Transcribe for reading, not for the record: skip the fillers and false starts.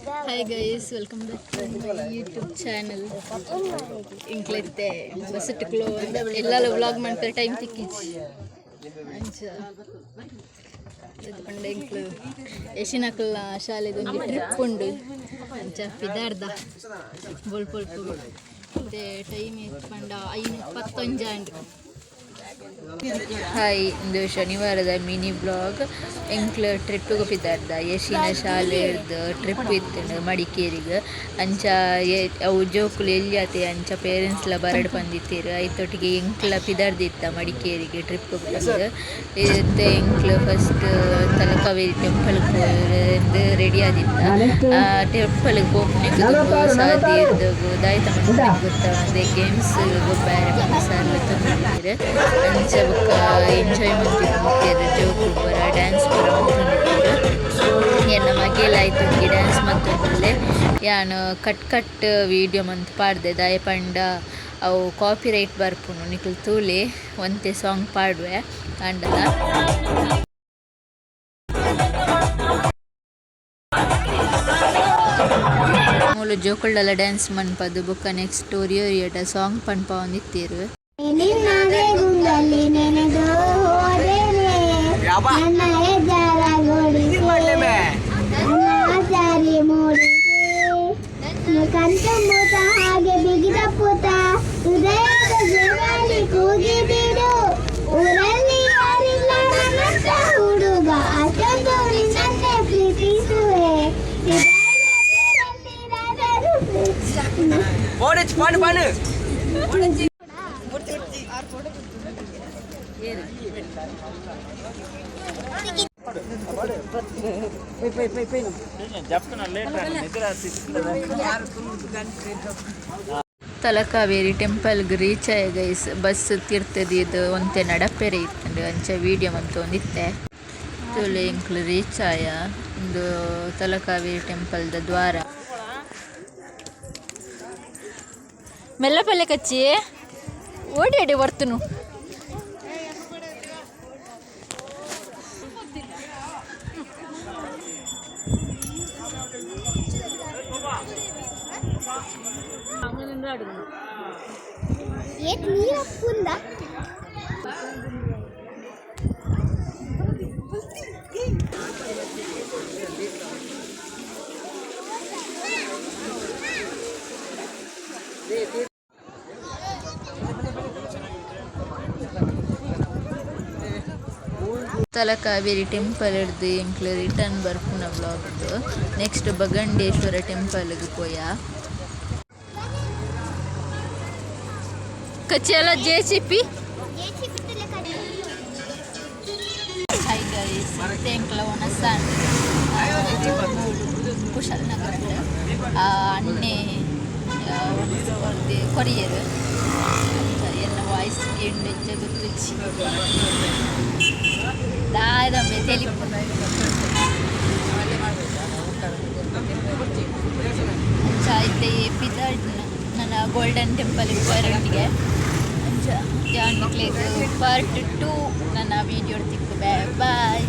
Hi guys, welcome back to my YouTube channel. ಎಂಕ್ಲೆತ್ತೆ ಬಸ್ಸುಟುಕ್ಲು ಎಲ್ಲಲ ವ್ಲಾಗ್ ಮನ್ಪೆರೆ ಟೈಮ್ ತಿಕ್ಕಿಜಿ. ಅಂಚ ಪಂಡ ಎಂಕ್ಲು ಯಶಿನಕಲ್ನ ಶಾಲೆದೊಂಜಿ ಟ್ರಿಪ್ ಉಂಡು. ಅಂಚ ಪಿದಾರ್ದ ಬೊಲ್ಪೊಲ್ಪು. ಇತ್ತೆ ಟೈಮ್ ಪಂಡ 5:21 ಆಂಡ್. ಹಾಯ್, ಇಂದು ಶನಿವಾರದ ಮಿನಿ ವ್ಲಾಗ್. ಎಂಕ್ಲ ಟ್ರಿಪ್ಪಿಗೆ ಪಿದಾರ್ದ. ಯಶಿನ ಶಾಲೆರ್ದ್ ಟ್ರಿಪ್ ಇತ್ತುಂಡು ಮಡಿಕೇರಿಗ್. ಅಂಚ ಅವು ಜೋಕುಲು ಎಲ್ಯತೆ, ಅಂಚ ಪೇರೆಂಟ್ಸ್ಲ ಬರಡ್ ಪಂದಿತ್ತೆರ್. ಐತೊಟ್ಟಿಗೆ ಎಂಕ್ಲ ಪಿದಾರ್ದಿತ್ತ ಮಡಿಕೇರಿಗೆ ಟ್ರಿಪ್ ಪಂದ್. ಇತ್ತೆ ಎಂಕ್ಲು ಫಸ್ಟ್ ತಲಕಾವೇರಿ ಟೆಂಪಲ್ ಪೋಯೆರೆ ರೆಡಿ ಆದಿತ್ತ. ಟೆಂಪಲ್ ಪೋಪುನೆಕ್ ದುಂಬು ಸಾದಿರ್ದ್ ದಾಯ್ತ ಮನ್ಪುನೆಗ್ ಗೊತ್ತಾವಂದೆ ಗೇಮ್ಸ್ ಗೊಬ್ಬಾಯೆರೆ ಪಂದ್ ಸಾರ್ಲ ತೂವೊಂದಿತ್ತೆರ್. ಅಂಚ ಬೊಕ್ಕ ಎಂಜಾಯ್ ಮಂತಿತ್ತೆರ್. ಜೋಕುಲು ಪೂರ ಡ್ಯಾನ್ಸ್ ಪೂರ ಮಂತೊಂದಿತ್ತೆರ್. ಎನ್ನ ಮಗೆಲ ಐತೊಟ್ಟಿಗೆ ಡ್ಯಾನ್ಸ್ ಮಂತೊಂದುಲ್ಲೆ. ಯಾನ್ ಕಟ್ ಕಟ್ ವೀಡಿಯೋ ಮಂತ್ ಪಾಡ್ದೆ. ದಾಯೆ ಪಂಡ ಅವು ಕಾಪಿ ರೈಟ್ ಬರ್ಪುಂಡು. ನಿಕುಲು ತೂಲೆ, ಒಂತೆ ಸಾಂಗ್ ಪಾಡುವೆ ಆಂಡಲ. ಮೂಲು ಜೋಕುಲ್ಡಲ ಡ್ಯಾನ್ಸ್ ಮನ್ಪದು ಬೊಕ್ಕ ನೆಕ್ಸ್ಟ್ ಒರಿಯೊರಿಯಡ ಸಾಂಗ್ ಪನ್ಪಾವೊಂದಿತ್ತೆರ್. ನಿನ್ನ ಗುಂಡಲ್ಲಿ ನೆನೆದು ಹೋದೇನೆ, ನನ್ನ ಹೆಜ್ಜಾರ ಗೋಡಿಸೆ, ನನ್ನ ಆಚಾರಿ ಮೂಡಿಸೆ, ಕಣ್ತುಂಬುತ್ತ ಹಾಗೆ ಬಿಗಿದಪ್ಪುತ್ತ ಹೃದಯದ ಜವಾಲಿ ಕೂಗಿ ಬಿಡು. ಊರಲ್ಲಿ ಯಾರಿಲ್ಲ ನನ್ನಂತ ಹುಡುಗ, ಅಷ್ಟೊಂದು ನಿನ್ನನ್ನೇ ಪ್ರೀತಿಸುವೆ. ಹೃದಯದ ತೇರಲ್ಲಿ போடு பாடு பாடு. ತಲಕಾವೇರಿ ಟೆಂಪಲ್ಗ್ ರೀಚ್ ಆಯ ಗೈಸ್. ಬಸ್ ತಿರ್ತದಿದ್ ಒಂತೆ ನಡಪೆರೆ ಇತ್ತುಂಡು. ಅಂಚ ವೀಡಿಯೋ ಮಂತೊಂದಿತ್ತೆ. ತೂಲೆ, ಎಂಕ್ಲು ರೀಚ್ ಆಯ. ಉಂದು ತಲಕಾವೇರಿ ಟೆಂಪಲ್ ದ ದ್ವಾರ. ಮೆಲ್ಲ ಪಲ್ಲೆ ಕಚ್ಚಿ ಓಡಿ ಅಡಿ ಬರ್ತನು. ಏತ್ ನೀರಪ್ಪುಂದ. ತಲಕಾವೇರಿ ಟೆಂಪಲ್ ಡ್ದು ಎಂಕ್ಲು ರಿಟರ್ನ್ ಬರ್ಪುನ ವ್ಲಾಗ್. ನೆಕ್ಸ್ಟ್ ಬಗಂಡೇಶ್ವರ ಟೆಂಪಲ್ ಗ್ ಪೋಯ. ಕಚ್ಚಿ ಅಲ್ಲ ಜೆಸಿಪಿ. ಹಾಯ್ ಗೈಸ್, ಎಂಕ್ಲ ಒಣಸಾನ್ ಕುಶಾಲನಗರ. ಅಣ್ಣೆ ಕೊರಿಯರ್. ಎನ್ನ ವಾಯ್ಸ್ ಕೇಂಡು ಎಂಚ ಗೊತ್ತುಜ್ಜಿ. ದಾದಮ್ಮೆ ತೆಲಿಪು. ಅಂಚ ಇತ್ತೆ ಪಿದಾಡ್ನ ನನ್ನ ಗೋಲ್ಡನ್ ಟೆಂಪಲ್ ಪೋಯರೊಟ್ಟಿಗೆ. ಅಂಚ ಯಾನ್ ನಿಕ್ಲೆಗ್ ಪಾರ್ಟ್ 2 ನನ್ನ ವೀಡಿಯೋ ತಿಕ್ಕುವೆ. ಬಾಯ್.